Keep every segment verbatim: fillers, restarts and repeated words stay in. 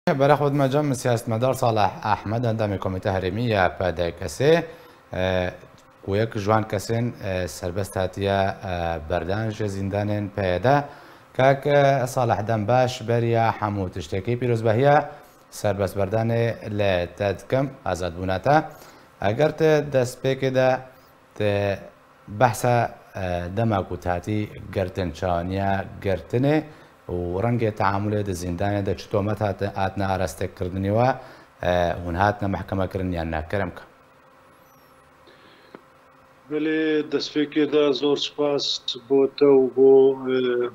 Berê xwe dime cem siyasetmedar Salih Ahmed, endamê Komîte Herêmî ya P D K S'ê, e, ku yek ji wan kesên, e, serbest hatiye, e, berdan ji zîndanên P Y D. Kak, e, Salih, dem baş, beriya hemû tiştekî pîrozbahiya serbestberdanê li te dikim, azadbûna te. Eger tu destpêkê de tu behsa, e, dema ku tu hatî girtin, çawaniya girtinê û rengê teamulê di zîndanê de çi tomet hat-, hatine arastekirinê we, e, hûn hatine mehkemekirin yan na? Kerem ke. Belê, destpêkê de zor spas bo te û bo, e,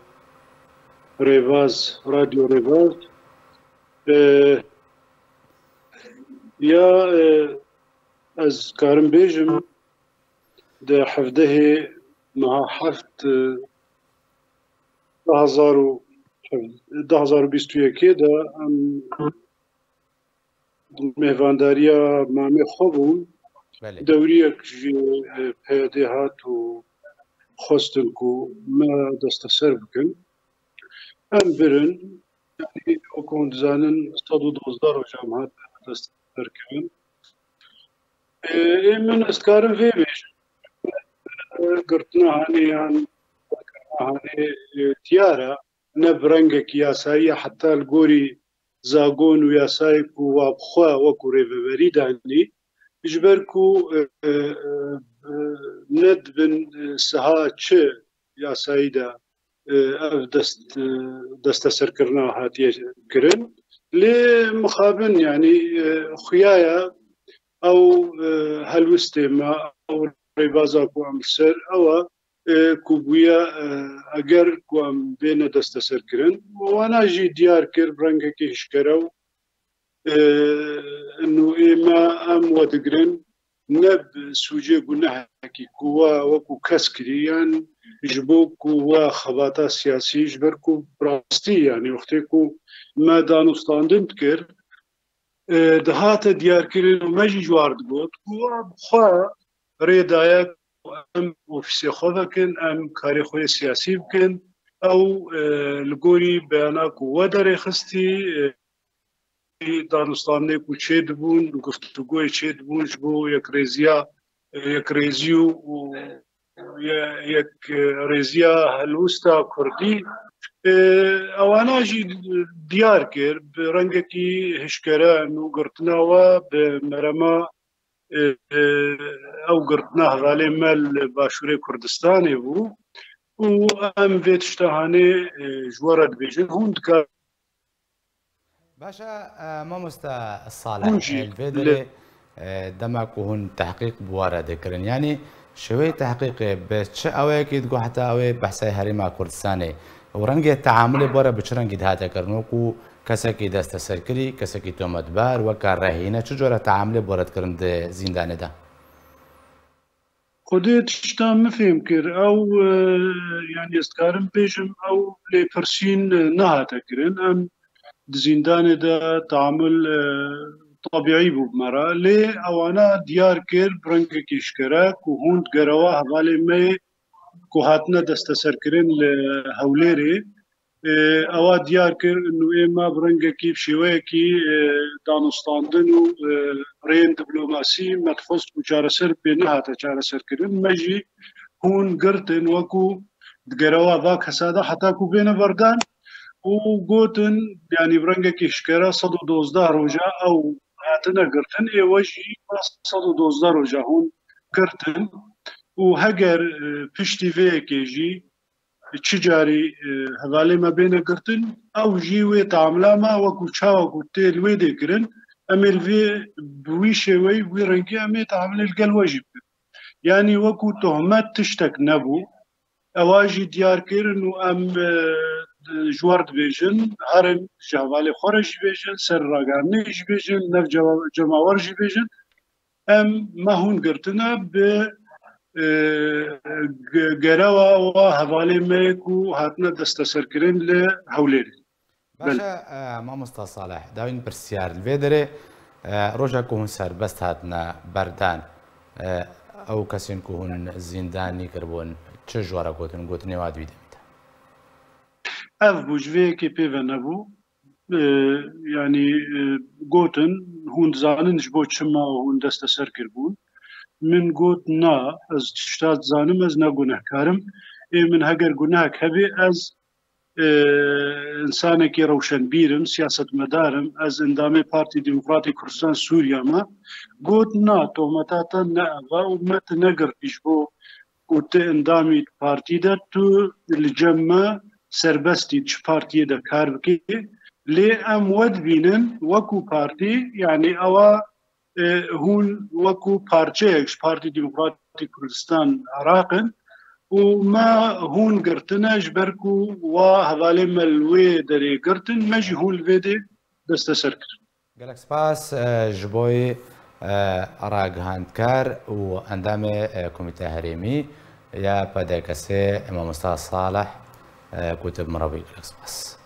Rêvaz, Radyo Rêvaz. E, ya, e, ez karim bêjim, di hevdehê meha heft, e, du hezar û, du hezar û bîst û yekê de em di mêvandariya mamê xwe bûn. Belê. Dewriyek ji, e, P Y D'ê hat û xwestin ku me desteser bikin. Em birin, yanî wek hûn dizanin, sed û dozdeh roja em hat desteserkirin. Ê, ê min ez karim vê bêjim. Girtina hanê yan girtina hanê, e, diyar e. Ne bi rengekî yasayî ye, heta li gorî zagon û yasayê ku wa bi xwe wekû rêveberî danî, ji ber ku, e, e, e, ne di bin, e, siha çi yasayî de, e, ev dest, e, desteserkirina hatiye kirin. Lê mixabin, yanî, e, xuya ye ew, e, helwistê me, ew rêbaza ku em li ser ew e, e, ku bûye, e, eger ku em bêne desteserkirin. Wana jî diyar kir bi rengekî hişkere û, e, nû ê me em we digirin, ne bi sûcê gunehekî ku we wekû kes kirî, yan ji bo ku we xebata siyasî, ji ber ku bi rastî, yanî wextê ku me danûstandin dikir, e, dihate diyarkirin û me jî ji war digot ku we bi xwe rê daye ku em ofîsê xwe vekin, em karê xwe yê siyasî bikin. Ew, e, li gorî beyana ku we derêxistî, e, danûstandinê ku çêdibûn, guftûgoyê çêdibûn ji bo yekrêziya, e, yekrêzî û, û ye-, yek, e, rêziya helwista kurdî, e, ewana jî diyar kir bi rengekî hişkere, nû girtina we bi merema, e, e, ew girtina hevalê me li Başûrê Kurdistanê bû û em vê tişta hanê, e, ji we re dibêjin. Hûn dikar Baş e, e, mamoste Salih, Hûn jî e, li vê li derê, e, dema ku hûn tehqîq bi we re dikirin, yanî şêweyê tehqîqê bi çi awayekî digot, heta ew ê behsê Herêma Kurdistanê û rengê teamulê bi we re bi çi rengî dihate kirin? Wekû kesekî desteserkirî, kesekî tometbar, weke rehîne, çi cure teamulê bi we re dikirin di zîndanê de? Xwedê tişta min fêm kir. Ew, e, yanî ez dikarim bêjim, ew lêpirsîn, e, nehate kirin. Em di zîndanê de teamul, e, tebîî bû bi me re. Lê ewana diyar kir bi rengekî hişkere ku hûn digerewa hevalê me yê ku hatine desteserkirin li Hewlêrê. E, ewa diyar kir, nû ê me bi rengekî, bi şêweyekî, e, danûstandin û, e, rêyên diplomasî me dixwest ku çareser pê nehate çareserkirin. Me jî hûn girtin wekû digerewa va kesa de heta ku bêne berdan û gotin, yanî bi rengekî hişkere sed û dozdeh roja ew hatine girtin, ê we jî va sed û dozdeh roja hûn girtin û heger, e, piştî vê yekê jî çi carî, e, hevalê me bêne girtin, ew jî wê teamila me wekû çawa ku tê li wê dê kirin, em ê li vê bi wî şêweyî, bi wî rengî em ê teamilê li gel we jî bikin. Yanî wekû tohmet tiştek nebû. Ewa jî diyar kirin û em, e, ji we re dibêjin, herin ji hevalê xwe re jî bêjin, ser ragihandinê jî bêjin, nav cema-, cemawer jî bêjin. Em me hûn girtine bi, e, ge-, gerewa wa hevalê me yê ku hatine desteserkirin li Hewlêrê. Baş e, Belê. E, mamosta Salih, dawîn pirsyar li vê derê, e, roja ku hûn serbest hatine berdan, e, ew kesên ku hûn zîndanî kiribûn, çi ji we re gotin, gotinê wa di wî demî de? Ev bû, ji vê yekê pê ve nebû. e, yanî, e, gotin, hûn dizanin ji bo çima hûn desteser kiribûn. Min got, na, ez tişta dizanim, ez ne gunehkar im. Ê min heger gunehek hebê, ez, e, insanekî rewşenbîr im, siyasetmedar im, ez endamê Partî Demokratîk Kurdistan Sûriya me. Got, na, tometa te ne ev e û me tu negirtî ji bo ku tu endamî partî de, tu li cem me serbest î, çi partiyê de kar bikî. Lê em we dibînin wekû partî, yanî ewa, e, hûn wekû parçeyek ji Partî Demokratîk Kurdistan Iraq in û me hûn girtine ji ber ku wa hevalên me li wê derê girtin, me jî hûn li vê dê desteser kirin. Gelek spas, e, ji boy, e, ragihandkar û endamê, e, Komîteya Herêmî ya P D K S, Mamosta Salih, e, ku tu bi min re bûyî. Gelek spas.